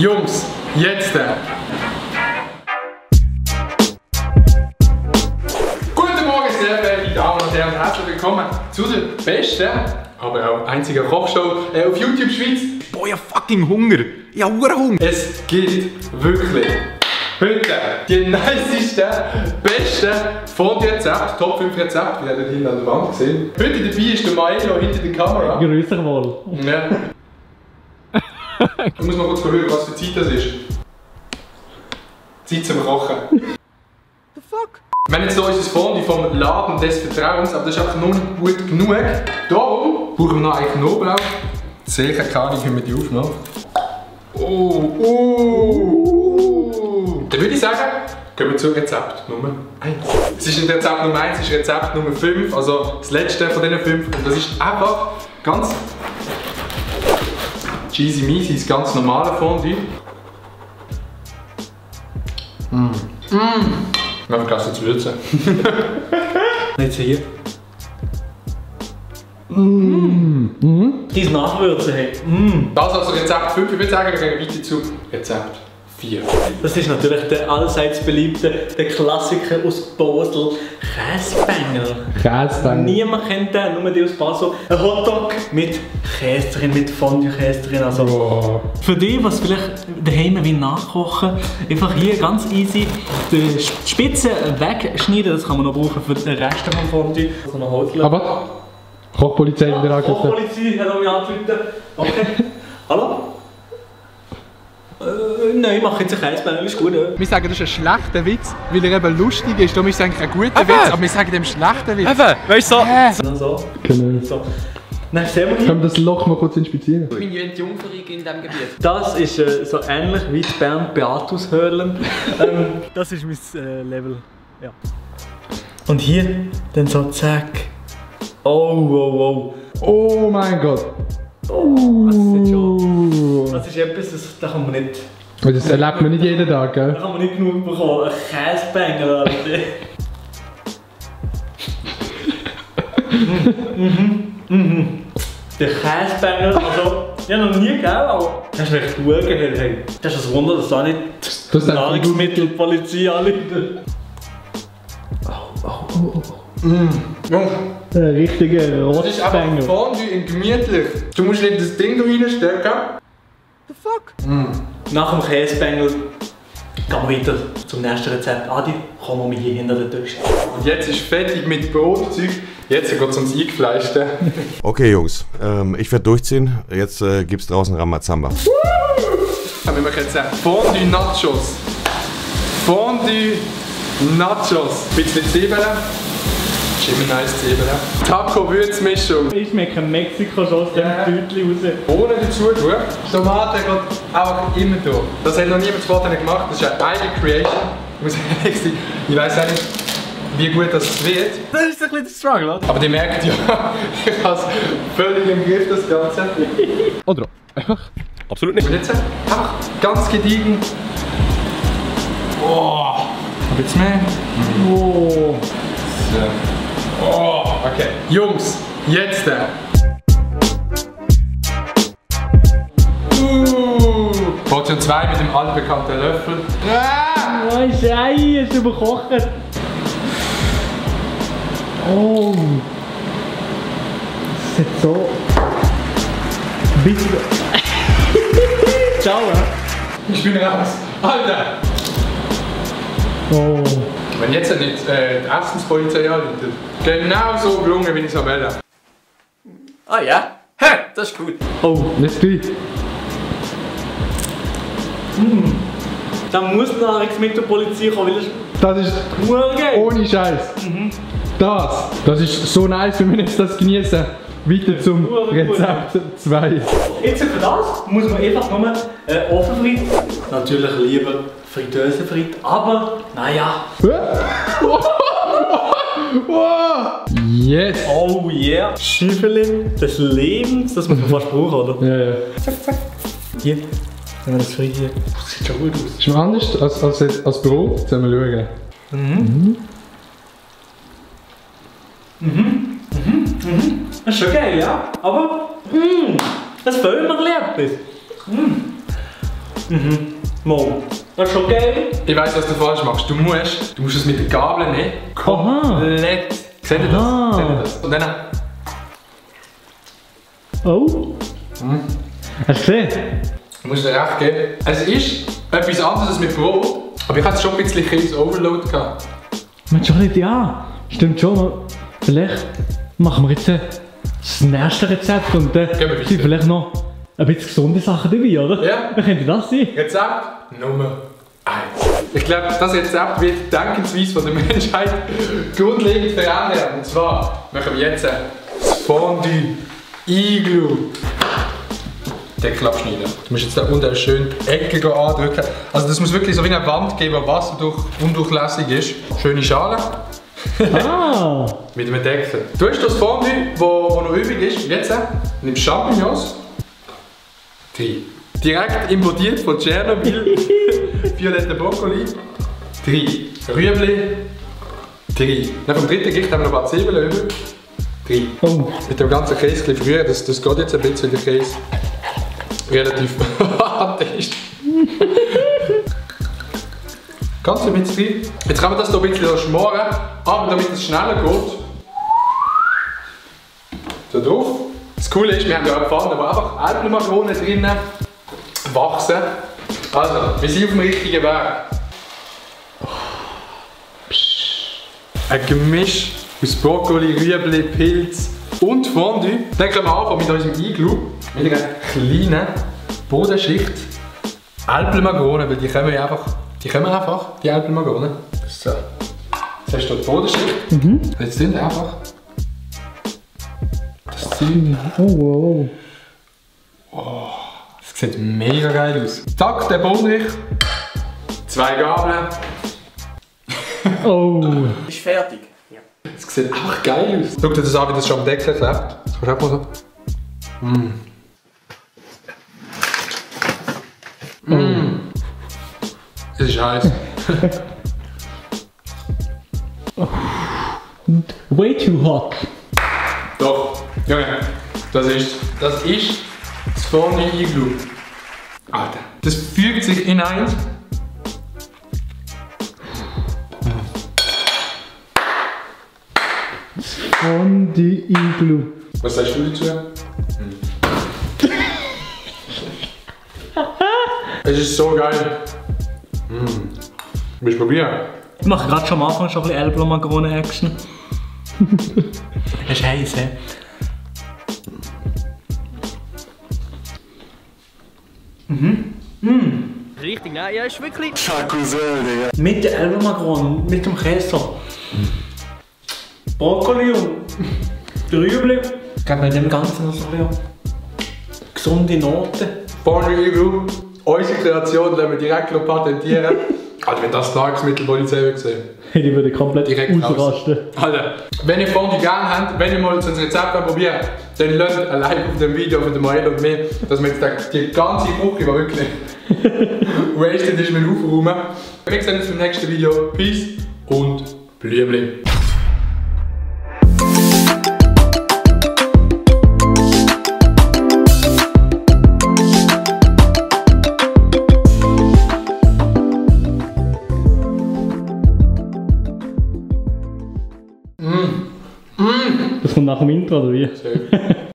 Jungs, jetzt! Guten Morgen, sehr verehrte Damen und Herren, herzlich willkommen zu der besten, aber auch einzigen Kochshow auf YouTube Schweiz. Boah, ich hab fucking Hunger! Ich hab Hunger! Es gibt wirklich heute die nicesten, besten Fondue-Rezepte, Top 5 Rezepte, die ihr hinten an der Wand gesehen. Heute dabei ist der Maelo hinter der Kamera. Grüß dich wohl. Ja. Ich muss mal kurz schauen, was für Zeit das ist. Zeit zum Kochen. The fuck? Wir haben jetzt hier unser Fondue vom Laden des Vertrauens, aber das ist einfach noch nicht gut genug. Darum brauchen wir noch eigentlich Knoblauch. Sicher keine Ahnung, wie wir die aufnehmen. Dann würde ich sagen, gehen wir zu Rezept Nummer 1. Es ist nicht Rezept Nummer 1, es ist Rezept Nummer 5, also das letzte von diesen 5. Und das ist einfach ganz cheesy measy, das ganz normale Fondue. Wir haben vergessen zu würzen. Jetzt hier. Dein Nachwürzen, hey. Das also Rezept 5, ich würde sagen, wir gehen weiter zu Rezept 4. Das ist natürlich der allseits beliebte, der Klassiker aus Basel, Käsebängel. Käsebängel. Niemand kennt den, nur die aus Basel. Ein Hotdog mit Käse drin, mit Fondue-Käse drin. Also Oh. für die, was vielleicht daheim wie nachkochen, einfach hier ganz easy die Spitze wegschneiden. Das kann man noch brauchen für den Rest vom Fondue. Also noch Holzlöffel. Aber Kochpolizei wieder angerufen. Polizei hat mich angerufen. Okay. Hallo? Nein, ich mache jetzt einen Käsebängel, ist gut. Wir sagen, das ist ein schlechter Witz, weil er eben lustig ist. Darum ist es eigentlich ein guter Witz, aber wir sagen dem schlechten Witz. Weißt du so? Dann so. Genau. So. Dann sehen wir hier. Können wir das Loch mal kurz inspizieren? Ich bin Jungferig in diesem Gebiet. Das ist so ähnlich wie die Bernd Beatus-Hörlen. Das ist mein Level. Ja. Und hier dann so zack. Oh. Oh mein Gott. Das ist jetzt schon. Das ist etwas, da kann man nicht. Das erlebt man nicht jeden Tag, gell? Da kann man nicht genug bekommen. Ein Käsebängel, Alter. Der Käsebängel, also, ich habe noch nie gegeben, aber das ist echt gut. Hey. Das ist ein Wunder, dass da nicht Das die Nahrungsmittelpolizei anliegt. Ein richtiger Das ist einfach Rostbängel. Fondue in gemütlich. Du musst nicht das Ding da reinstecken. The fuck? Nach dem Käsebängel gehen wir weiter zum nächsten Rezept. Adi, komm mal hier hinter den Tisch. Und jetzt ist fertig mit Brotzeug. Jetzt geht es ums Eingefleischte. Okay, Jungs, ich werde durchziehen. Jetzt gibt's draußen Ramazamba. Dann haben wir Rezept Fondue Nachos. Fondue Nachos. Ein bisschen Zwiebeln. Das ist immer nice Zwiebeln. Taco-Würzmischung. Ich schmecke Mexiko schon aus dem Tütchen raus. Ohne dazu tun. Tomate geht auch immer durch. Das hat noch niemand vorher gemacht. Das ist eine eigene Creation. Ich muss ehrlich sein, ich weiss auch nicht, wie gut das wird. Das ist ein bisschen der Struggle, oder? Aber ihr merkt ja, ich habe es völlig im Griff, das Ganze. Oder? Absolut nicht. Und jetzt einfach ganz gediegen. Oh, ein bisschen mehr. Oh. So. Oh, okay. Jungs, jetzt. Portion 2 mit dem altbekannten Löffel. Oh, Scheiße, ist überkocht. Oh. Das ist jetzt so. Bitte. Ciao, Ich bin raus. Alter! Oh. Wenn jetzt nicht die Essenspolizei anruft, genau so gelungen, wie ich es will. Ah ja? Hä, das ist gut. Oh. Let's do. Da muss Nahrungsmittelpolizei kommen, weil Das ist es nur geht. ohne Scheiß. Das ist so nice, wenn wir jetzt das genießen. Weiter zum Rezept 2. Jetzt für das muss man einfach nur Ofenfrit. Natürlich lieber Fritteusenfrit, aber naja. Yes! Oh yeah! Schüffelin des Lebens, das muss man fast brauchen, oder? Ja. Hier, wenn wir das frit hier. Das sieht schon gut aus. Ist mal anders als Brot? Jetzt müssen wir schauen. Das ist schon geil, ja? Aber, das fehlt mir etwas. Mo. Das ist okay. Ich weiss, was du falsch machst. Du musst es mit der Gabel nehmen. Komplett. Seht ihr das? Aha. Seht ihr das? Und dann... Oh. Hast du gesehen? Du musst dir recht geben. Es ist etwas anderes als mit Brot. Aber ich hatte schon ein bisschen Käse-Overload gehabt. Man schon nicht, ja. Stimmt schon. Vielleicht machen wir jetzt das nächste Rezept und dann Gehen wir weiter. sind vielleicht noch ein bisschen gesunde Sachen dabei, oder? Ja. Wie könnte das sein? Rezept Nummer 1. Ich glaube, das Rezept wird die Denkensweise von der Menschheit grundlegend verändern. Und zwar machen wir jetzt das Fondue Igloo. Deckel abschneiden. Du musst jetzt da unten schön die Ecke andrücken. Also das muss wirklich so wie eine Wand geben, wo Wasser undurchlässig ist. Schöne Schale. Ah! Mit einem Deckel. Du hast das Fondue, wo noch übrig ist. Jetzt nimmst du Champignons. 3. Direkt importiert von Tschernobyl. Violette Brokkoli. 3. Rüebli. 3. Dann vom dritten Gericht haben wir noch ein paar Zwiebeln über. 3. Oh. Mit dem ganzen Käse ein bisschen früher. Das geht jetzt ein bisschen, weil der Käse relativ hart ist. Ganz ein bisschen drin. Jetzt kann man das hier ein bisschen schmoren, aber damit es schneller geht, so drauf. Das Coole ist, wir haben hier eine Pfanne, wo einfach Alpenmakronen drinnen wachsen. Also, wir sind auf dem richtigen Weg. Ein Gemisch aus Brokkoli, Rüebli, Pilz und Fondue. Dann können wir anfangen mit unserem Igloo. Mit einer kleinen Bodenschicht Alpenmakronen, weil die kommen einfach, die Alpenmakronen. So. Jetzt hast du die Bodenschicht. Jetzt sind einfach das Zeug. Oh, Das sieht mega geil aus. Zack, der Bohnenrich. 2 Gabeln. oh. Oh. Ist fertig. Das sieht einfach geil aus. Schau dir das an, wie das schon am Deckel klebt. Das kannst du auch mal so. Es ist heiß. Way too hot. Doch, Junge, das ist das Fondue Igloo. Alter, das fügt sich in eins. Fondue Igloo. Was sagst du dazu? Es ist so geil. Willst du probieren? Ich mache gerade schon am Anfang schon ein bisschen Elblom-Makronen-Action. Es ist heiß, hä? Richtig, nein, ja, ist wirklich. Mit den Elblom-Makronen, mit dem Käse. Brokkoli und Rüebli. Geben wir dem Ganzen noch so ein bisschen gesunde Noten. Fondue Igloo, unsere Kreation, lassen wir direkt noch patentieren. Alter, wenn das Nahrungsmittelpolizei sehen. Die würde komplett Direkt ausrasten. Alter, wenn ihr Fondue gerne habt, wenn ihr mal unser Rezept probieren, dann lasst ein Like auf dem Video von der Mael und mir, dass wir jetzt die ganze Küche, die wirklich wasted ist, mit aufräumen. Wir sehen uns im nächsten Video. Peace und Blümli. Das kommt nach dem Intro, oder wie? Safe.